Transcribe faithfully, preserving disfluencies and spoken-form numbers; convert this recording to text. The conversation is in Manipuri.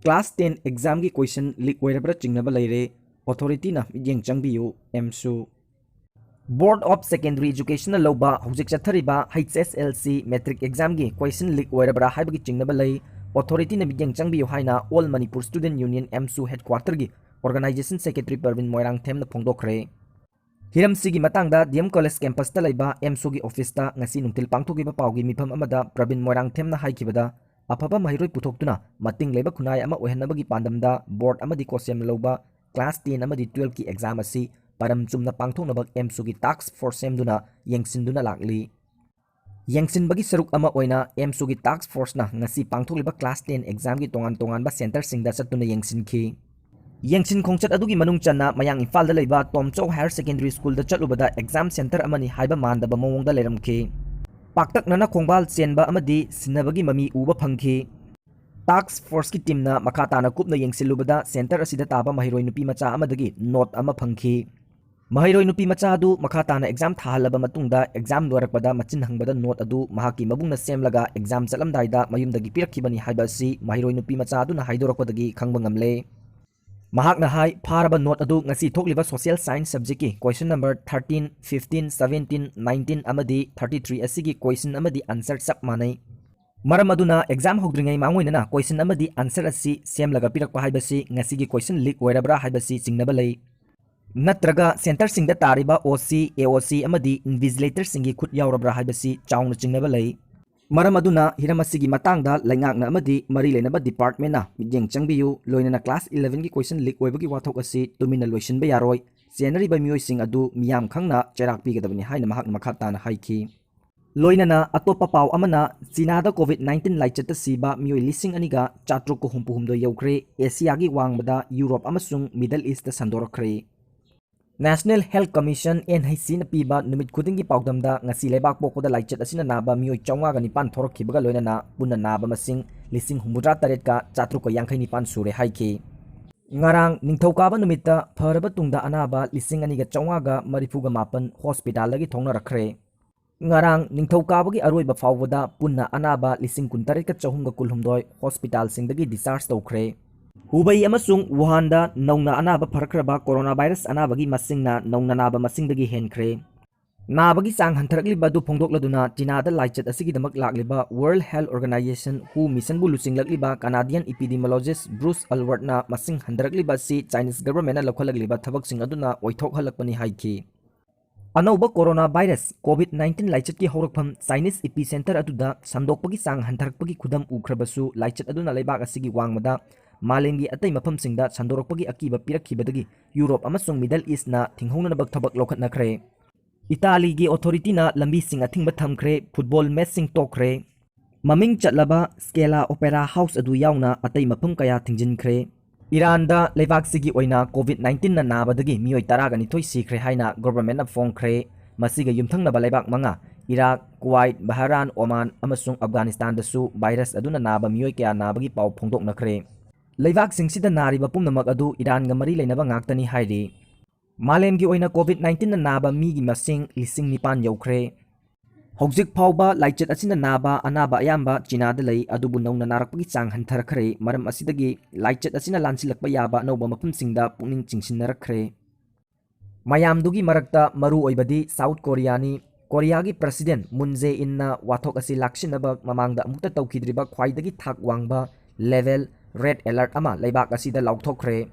Class ten examꯒꯤ question leak ꯑꯣꯏꯔꯕ꯭ꯔꯥ ꯆꯤꯡꯅꯕ ꯂꯩꯔꯦ꯫ Authorityꯅ ꯃꯤꯠꯌꯦꯡ ꯆꯪꯕꯤꯌꯨ꯫ ꯑꯦꯝꯁꯨ꯫ Board of Secondary Educationꯅ ꯂꯧꯕ ꯍꯧꯖꯤꯛ ꯆꯠꯊꯔꯤꯕ H S L C matric examꯒꯤ question leak ꯑꯣꯏꯔꯕ꯭ꯔꯥ ꯍꯥꯏꯕꯒꯤ ꯆꯤꯡꯅꯕ ꯂꯩ꯫ Authorityꯅ ꯃꯤꯠꯌꯦꯡ ꯆꯪꯕꯤꯌꯨ ꯍꯥꯏꯅ All Manipur Student Union ꯑꯦꯝꯁꯨ headquarterꯒꯤ organization secretary Praveen ꯃꯣꯏꯔꯥꯡꯊꯦꯝꯅ ꯐꯣꯡꯗꯣꯛꯈ꯭ꯔꯦ꯫ ꯍꯤꯔꯝꯁꯤꯒꯤ ꯃꯇꯥꯡꯗ D M College campusꯇ ꯂꯩꯕ ꯑꯦꯝꯁꯨꯒꯤ officeꯇ ꯉꯁꯤ ꯅꯨꯡꯊꯤꯜ ꯄꯥꯡꯊꯣꯛꯈꯤꯕ ꯄꯥꯎꯒꯤ ꯃꯤꯐꯝ ꯑꯃꯗ ꯄ꯭ꯔꯕꯤꯟ ꯃꯣꯏꯔꯥꯡꯊꯦꯝꯅ ꯍꯥꯏꯈꯤꯕꯗ, ꯑꯐꯕ ꯃꯍꯩꯔꯣꯏ ꯄꯨꯊꯣꯛꯇꯨꯅ ꯃꯇꯤꯡ ꯂꯩꯕ ꯈꯨꯟꯅꯥꯏ ꯑꯃ ꯑꯣꯏꯍꯟꯅꯕꯒꯤ ꯄꯥꯟꯗꯝꯗ board ꯑꯃꯗꯤ COHSEMꯅ ꯂꯧꯕ class ten ꯑꯃꯗꯤ twelveꯀꯤ exam ꯑꯁꯤ ꯄꯔꯝ ꯆꯨꯝꯅ ꯄꯥꯡꯊꯣꯛꯅꯕ ꯑꯦꯝꯁꯨꯒꯤ task force ꯁꯦꯝꯗꯨꯅ ꯌꯦꯡꯁꯤꯟꯗꯨꯅ ꯂꯥꯛꯂꯤ꯫ ꯌꯦꯡꯁꯤꯟꯕꯒꯤ ꯁꯔꯨꯛ ꯑꯃ ꯑꯣꯏꯅ ꯑꯦꯝꯁꯨꯒꯤ task forceꯅ ꯉꯁꯤ ꯄꯥꯡꯊꯣꯛꯂꯤꯕ class ten examꯒꯤ ꯇꯣꯉꯥꯟ ꯇꯣꯉꯥꯟꯕ centreꯁꯤꯡꯗ ꯆꯠꯇꯨꯅ ꯌꯦꯡꯁꯤꯟꯈꯤ꯫ ꯌꯦꯡꯁꯤꯟ ꯈꯣꯡꯆꯠ ꯑꯗꯨꯒꯤ ꯃꯅꯨꯡ ꯆꯟꯅ ꯃꯌꯥꯡ ꯏꯝꯐꯥꯜꯗ ꯂꯩꯕ ꯇꯣꯝꯆꯧ Higher Secondary Schoolꯗ ꯆꯠꯂꯨꯕꯗ exam centre ꯑꯃꯅꯤ ꯍꯥꯏꯕ ꯃꯥꯟꯗꯕ ꯃꯑꯣꯡꯗ ꯂꯩꯔꯝꯈꯤ꯫ ꯄꯥꯛꯇꯛꯅꯅ ꯈꯣꯡꯕꯥꯜ ꯆꯦꯟꯕ ꯑꯃꯗꯤ ꯁꯤꯟꯅꯕꯒꯤ ꯃꯃꯤ ꯎꯕ ꯐꯪꯈꯤ꯫ Task forceꯀꯤ teamꯅ ꯃꯈꯥ ꯇꯥꯅ ꯀꯨꯞꯅ ꯌꯦꯡꯁꯤꯜꯂꯨꯕꯗ centre ꯑꯁꯤꯗ ꯇꯥꯕ ꯃꯍꯩꯔꯣꯏ ꯅꯨꯄꯤ ꯃꯆꯥ ꯑꯃꯗꯒꯤ note ꯑꯃ ꯐꯪꯈꯤ꯫ ꯃꯍꯩꯔꯣꯏ ꯅꯨꯄꯤ ꯃꯆꯥ ꯑꯗꯨ ꯃꯈꯥ ꯇꯥꯅ exam ꯊꯥꯍꯜꯂꯕ ꯃꯇꯨꯡꯗ exam ꯂꯣꯏꯔꯛꯄꯗ ꯃꯆꯤꯟ ꯍꯪꯕꯗ note ꯑꯗꯨ ꯃꯍꯥꯛꯀꯤ ꯃꯕꯨꯡꯅ ꯁꯦꯝꯂꯒ exam ꯆꯠꯂꯝꯗꯥꯏꯗ ꯃꯌꯨꯝꯗꯒꯤ ꯄꯤꯔꯛꯈꯤꯕꯅꯤ ꯍꯥꯏꯕ ꯑꯁꯤ ꯃꯍꯩꯔꯣꯏ ꯅꯨꯄꯤ ꯃꯆꯥ ꯑꯗꯨꯅ ꯍꯥꯏꯗꯣꯔꯛꯄꯗꯒꯤ ꯈꯪꯕ ꯉꯝꯂꯦ꯫ ꯃꯍꯥꯛꯅ ꯍꯥꯏ, ꯐꯥꯔꯕ note ꯑꯗꯨ ꯉꯁꯤ ꯊꯣꯛꯂꯤꯕ social science subjectꯀꯤ question number thirteen, fifteen, seventeen, nineteen ꯑꯃꯗꯤ thirty three ꯑꯁꯤꯒꯤ question ꯑꯃꯗꯤ answer ꯆꯞ ꯃꯥꯟꯅꯩ꯫ ꯃꯔꯝ ꯑꯗꯨꯅ exam ꯍꯧꯗ꯭ꯔꯤꯉꯩ ꯃꯥꯡꯑꯣꯏꯅꯅ question ꯑꯃꯗꯤ answer ꯑꯁꯤ ꯁꯦꯝꯂꯒ ꯄꯤꯔꯛꯄ ꯍꯥꯏꯕꯁꯤ ꯉꯁꯤꯒꯤ question leak ꯑꯣꯏꯔꯕ꯭ꯔꯥ ꯍꯥꯏꯕꯁꯤ ꯆꯤꯡꯅꯕ ꯂꯩ꯫ ꯅꯠꯇ꯭ꯔꯒ centreꯁꯤꯡꯗ ꯇꯥꯔꯤꯕ OC, AOC ꯑꯃꯗꯤ invigilatorꯁꯤꯡꯒꯤ ꯈꯨꯠ ꯌꯥꯎꯔꯕ꯭ꯔꯥ ꯍꯥꯏꯕꯁꯤ ꯆꯥꯎꯅ ꯆꯤꯡꯅꯕ ꯂꯩ꯫ ꯃꯔꯝ ꯑꯗꯨꯅ ꯍꯤꯔꯝ ꯑꯁꯤꯒꯤ ꯃꯇꯥꯡꯗ ꯂꯩꯉꯥꯛꯅ ꯑꯃꯗꯤ ꯃꯔꯤ ꯂꯩꯅꯕ departmentꯅ ꯃꯤꯠꯌꯦꯡ ꯆꯪꯕꯤꯌꯨ, ꯂꯣꯏꯅꯅ class elevenꯒꯤ question leak ꯑꯣꯏꯕꯒꯤ ꯋꯥꯊꯣꯛ ꯑꯁꯤ ꯇꯨꯃꯤꯟꯅ ꯂꯣꯏꯁꯤꯟꯕ ꯌꯥꯔꯣꯏ꯫ ꯆꯦꯟꯅꯔꯤꯕ ꯃꯤꯑꯣꯏꯁꯤꯡ ꯑꯗꯨ ꯃꯤꯌꯥꯝ ꯈꯪꯅ ꯆꯩꯔꯥꯛ ꯄꯤꯒꯗꯕꯅꯤ ꯍꯥꯏꯅ ꯃꯍꯥꯛꯅ ꯃꯈꯥ ꯇꯥꯅ ꯍꯥꯏꯈꯤ꯫ ꯂꯣꯏꯅꯅ ꯑꯇꯣꯞꯄ ꯄꯥꯎ ꯑꯃꯅ, ꯆꯤꯅꯥꯗ COVID nineteen ꯂꯥꯏꯆꯠꯇ ꯁꯤꯕ ꯃꯤꯑꯣꯏ ꯂꯤꯁꯤꯡ ꯑꯅꯤꯒ ꯆꯥꯇ꯭ꯔꯨꯛꯀ ꯍꯨꯝꯐꯨ ꯍꯨꯝꯗꯣꯏ ꯌꯧꯈ꯭ꯔꯦ꯫ ꯑꯦꯁꯤꯌꯥꯒꯤ ꯋꯥꯡꯃꯗ ꯌꯨꯔꯣꯞ ꯑꯃꯁꯨꯡ Middle Eastꯇ ꯁꯟꯗꯣꯔꯛꯈ꯭ꯔꯦ꯫ National Health Commission, NHCꯅ ꯄꯤꯕ ꯅꯨꯃꯤꯠ ꯈꯨꯗꯤꯡꯒꯤ ꯄꯥꯎꯗꯝꯗ ꯉꯁꯤ ꯂꯩꯕꯥꯛ ꯄꯣꯛꯄꯗ ꯂꯥꯏꯆꯠ ꯑꯁꯤꯅ ꯅꯥꯕ ꯃꯤꯑꯣꯏ ꯆꯥꯝꯃꯉꯥꯒ ꯅꯤꯄꯥꯟ ꯊꯣꯔꯛꯈꯤꯕꯒ ꯂꯣꯏꯅꯅ ꯄꯨꯟꯅ ꯅꯥꯕ ꯃꯁꯤꯡ ꯂꯤꯁꯤꯡ ꯍꯨꯝꯐꯨꯇꯔꯥ ꯇꯔꯦꯠꯀ ꯆꯥꯇ꯭ꯔꯨꯛꯀ ꯌꯥꯡꯈꯩ ꯅꯤꯄꯥꯟ ꯁꯨꯔꯦ ꯍꯥꯏꯈꯤ꯫ ꯉꯔꯥꯡ ꯅꯤꯡꯊꯧꯀꯥꯕ ꯅꯨꯃꯤꯠꯇ ꯐꯔꯕ ꯇꯨꯡꯗ ꯑꯅꯥꯕ ꯂꯤꯁꯤꯡ ꯑꯅꯤꯒ ꯆꯥꯝꯃꯉꯥꯒ ꯃꯔꯤꯐꯨꯒ ꯃꯥꯄꯟ hospitalꯗꯒꯤ ꯊꯣꯛꯅꯔꯛꯈ꯭ꯔꯦ꯫ ꯉꯔꯥꯡ ꯅꯤꯡꯊꯧꯀꯥꯕꯒꯤ ꯑꯔꯣꯏꯕ ꯐꯥꯎꯕꯗ ꯄꯨꯟꯅ ꯑꯅꯥꯕ ꯂꯤꯁꯤꯡ ꯀꯨꯟꯇꯔꯦꯠꯀ ꯆꯍꯨꯝꯒ ꯀꯨꯟꯍꯨꯝꯗꯣꯏ ꯍꯣꯁꯄꯤꯇꯥꯜꯁꯤꯡꯗꯒꯤ ꯗꯤꯁꯆꯥꯔꯖ ꯇꯧꯈ꯭ꯔꯦ꯫ ꯍꯨꯕꯩ ꯑꯃꯁꯨꯡ ꯋꯨꯍꯥꯟꯗ ꯅꯧꯅ ꯑꯅꯥꯕ ꯐꯔꯛꯈ꯭ꯔꯕ ꯀꯣꯔꯣꯅꯥ ꯚꯥꯏꯔꯁ ꯑꯅꯥꯕꯒꯤ ꯃꯁꯤꯡꯅ ꯅꯧꯅ ꯅꯥꯕ ꯃꯁꯤꯡꯗꯒꯤ ꯍꯦꯟꯈ꯭ꯔꯦ꯫ ꯅꯥꯕꯒꯤ ꯆꯥꯡ ꯍꯟꯊꯔꯛꯂꯤꯕ ꯑꯗꯨ ꯐꯣꯡꯗꯣꯛꯂꯗꯨꯅ ꯆꯤꯅꯥꯗ ꯂꯥꯏꯆꯠ ꯑꯁꯤꯒꯤꯗꯃꯛ ꯂꯥꯛꯂꯤꯕ World Health Organization, WHO, ꯃꯤꯁꯟꯕꯨ ꯂꯨꯆꯤꯡꯂꯛꯂꯤꯕ ꯀꯅꯥꯗꯤꯌꯟ ꯏꯄꯤꯗꯤꯃꯣꯂꯣꯖꯤꯁ ꯕ꯭ꯔꯨꯁ ꯑꯜꯕꯔꯠꯅ ꯃꯁꯤꯡ ꯍꯟꯊꯔꯛꯂꯤꯕ ꯑꯁꯤ ꯆꯥꯏꯅꯤꯁ ꯒꯚꯔꯟꯃꯦꯟꯠꯅ ꯂꯧꯈꯠꯂꯛꯂꯤꯕ ꯊꯕꯛꯁꯤꯡ ꯑꯗꯨꯅ ꯑꯣꯏꯊꯣꯛꯍꯜꯂꯛꯄꯅꯤ ꯍꯥꯏꯈꯤ꯫ ꯑꯅꯧꯕ ꯀꯣꯔꯣꯅꯥ ꯚꯥꯏꯔꯁ ꯀꯣꯚꯤꯗ ꯅꯥꯏꯟꯇꯤꯟ ꯂꯥꯏꯆꯠꯀꯤ ꯍꯧꯔꯛꯐꯝ ꯆꯥꯏꯅꯤꯁ ꯏꯄꯤꯁꯦꯟꯇꯔ ꯑꯗꯨꯗ ꯁꯟꯗꯣꯛꯄꯒꯤ ꯆꯥꯡ ꯍꯟꯊꯔꯛꯄꯒꯤ ꯈꯨꯗꯝ ꯎꯈ꯭ꯔꯕꯁꯨ, ꯂꯥꯏꯆꯠ ꯑꯗꯨꯅ ꯂꯩꯕꯥꯛ ꯑꯁꯤꯒꯤ ꯋꯥꯡꯃꯗ ꯃꯥꯂꯦꯝꯒꯤ ꯑꯇꯩ ꯃꯐꯝꯁꯤꯡꯗ ꯁꯟꯗꯣꯔꯛꯄꯒꯤ ꯑꯀꯤꯕ ꯄꯤꯔꯛꯈꯤꯕꯗꯒꯤ ꯌꯨꯔꯣꯞ ꯑꯃꯁꯨꯡ ꯃꯤꯗꯜ ꯏꯁ꯭ꯠꯅ ꯊꯤꯡꯍꯧꯅꯅꯕ ꯊꯕꯛ ꯂꯧꯈꯠꯅꯈ꯭ꯔꯦ꯫ ꯏꯇꯥꯂꯤꯒꯤ ꯑꯣꯊꯣꯔꯤꯇꯤꯅ ꯂꯝꯕꯤꯁꯤꯡ ꯑꯊꯤꯡꯕ ꯊꯝꯈ꯭ꯔꯦ, ꯐꯨꯠꯕꯣꯜ ꯃꯦꯆꯁꯤꯡ ꯇꯣꯛꯈ꯭ꯔꯦ꯫ ꯃꯃꯤꯡ ꯆꯠꯂꯕ ꯁ꯭ꯀꯦꯂꯥ ꯑꯣꯄꯦꯔꯥ ꯍꯥꯎꯁ ꯑꯗꯨ ꯌꯥꯎꯅ ꯑꯇꯩ ꯃꯐꯝ ꯀꯌꯥ ꯊꯤꯡꯖꯤꯟꯈ꯭ꯔꯦ꯫ ꯏꯔꯥꯟꯗ ꯂꯩꯕꯥꯛꯁꯤꯒꯤ ꯑꯣꯏꯅ ꯀꯣꯚꯤꯗ ꯅꯥꯏꯟꯇꯤꯟꯅ ꯅꯥꯕꯗꯒꯤ ꯃꯤꯑꯣꯏ ꯇꯔꯥꯒ ꯅꯤꯊꯣꯏ ꯁꯤꯈ꯭ꯔꯦ ꯍꯥꯏꯅ ꯒꯣꯚꯔꯟꯃꯦꯟꯠꯅ ꯐꯣꯡꯈ꯭ꯔꯦ꯫ ꯃꯁꯤꯒ ꯌꯨꯝꯊꯪꯅꯕ ꯂꯩꯕꯥꯛ ꯃꯉꯥ, ꯏꯔꯥꯛ, ꯀꯨꯋꯥꯏꯠ, ꯕꯍꯔꯥꯟ, ꯑꯣꯃꯥꯟ ꯑꯃꯁꯨꯡ ꯑꯐꯒꯥꯅꯤꯁꯇꯥꯟꯗꯁꯨ ꯚꯥꯏꯔꯁ ꯑꯗꯨꯅ ꯅꯥꯕ ꯃꯤꯑꯣꯏ ꯀꯌꯥ ꯅꯥꯕꯒꯤ ꯄꯥꯎ ꯐꯣꯡꯗꯣꯛꯅꯈ꯭ꯔꯦ꯫ ꯂꯩꯕꯥꯛꯁꯤꯡꯁꯤꯗ ꯅꯥꯔꯤꯕ ꯄꯨꯝꯅꯃꯛ ꯑꯗꯨ ꯏꯔꯥꯟꯒ ꯃꯔꯤ ꯂꯩꯅꯕ ꯉꯥꯛꯇꯅꯤ ꯍꯥꯏꯔꯤ꯫ ꯃꯥꯂꯦꯝꯒꯤ ꯑꯣꯏꯅ ꯀꯣꯚꯤꯗ ꯅꯥꯏꯟꯇꯤꯟꯅ ꯅꯥꯕ ꯃꯤꯒꯤ ꯃꯁꯤꯡ ꯂꯤꯁꯤꯡ ꯅꯤꯄꯥꯟ ꯌꯧꯈ꯭ꯔꯦ꯫ ꯍꯧꯖꯤꯛ ꯐꯥꯎꯕ ꯂꯥꯏꯆꯠ ꯑꯁꯤꯅ ꯅꯥꯕ ꯑꯅꯥꯕ ꯑꯌꯥꯝꯕ ꯆꯤꯅꯥꯗ ꯂꯩ, ꯑꯗꯨꯕꯨ ꯅꯧꯅ ꯅꯥꯔꯛꯄꯒꯤ ꯆꯥꯡ ꯍꯟꯊꯔꯛꯈ꯭ꯔꯦ꯫ ꯃꯔꯝ ꯑꯁꯤꯗꯒꯤ ꯂꯥꯏꯆꯠ ꯑꯁꯤꯅ ꯂꯥꯟꯁꯤꯜꯂꯛꯄ ꯌꯥꯕ ꯑꯅꯧꯕ ꯃꯐꯝꯁꯤꯡꯗ ꯄꯨꯛꯅꯤꯡ ꯆꯤꯡꯁꯤꯟꯅꯔꯛꯈ꯭ꯔꯦ꯫ ꯃꯌꯥꯝꯗꯨꯒꯤ ꯃꯔꯛꯇ ꯃꯔꯨ ꯑꯣꯏꯕꯗꯤ ꯁꯥꯎꯠ ꯀꯣꯔꯤꯌꯥꯅꯤ꯫ ꯀꯣꯔꯤꯌꯥꯒꯤ ꯄ꯭ꯔꯁꯤꯗꯦꯟꯠ ꯃꯨꯟ ꯖꯦ ꯏꯟꯅ ꯋꯥꯊꯣꯛ ꯑꯁꯤ ꯂꯥꯛꯁꯤꯟꯅꯕ ꯃꯃꯥꯡꯗ ꯑꯃꯨꯛꯇ ꯇꯧꯈꯤꯗ꯭ꯔꯤꯕ ꯈ꯭ꯋꯥꯏꯗꯒꯤ ꯊꯥꯛ ꯋꯥꯡꯕ ꯂꯦꯚꯦꯜ ꯔꯦꯗ ꯑꯦꯂꯔꯠ ꯑꯃ ꯂꯩꯕꯥꯛ ꯑꯁꯤꯗ ꯂꯥꯎꯊꯣꯛꯈ꯭ꯔꯦ꯫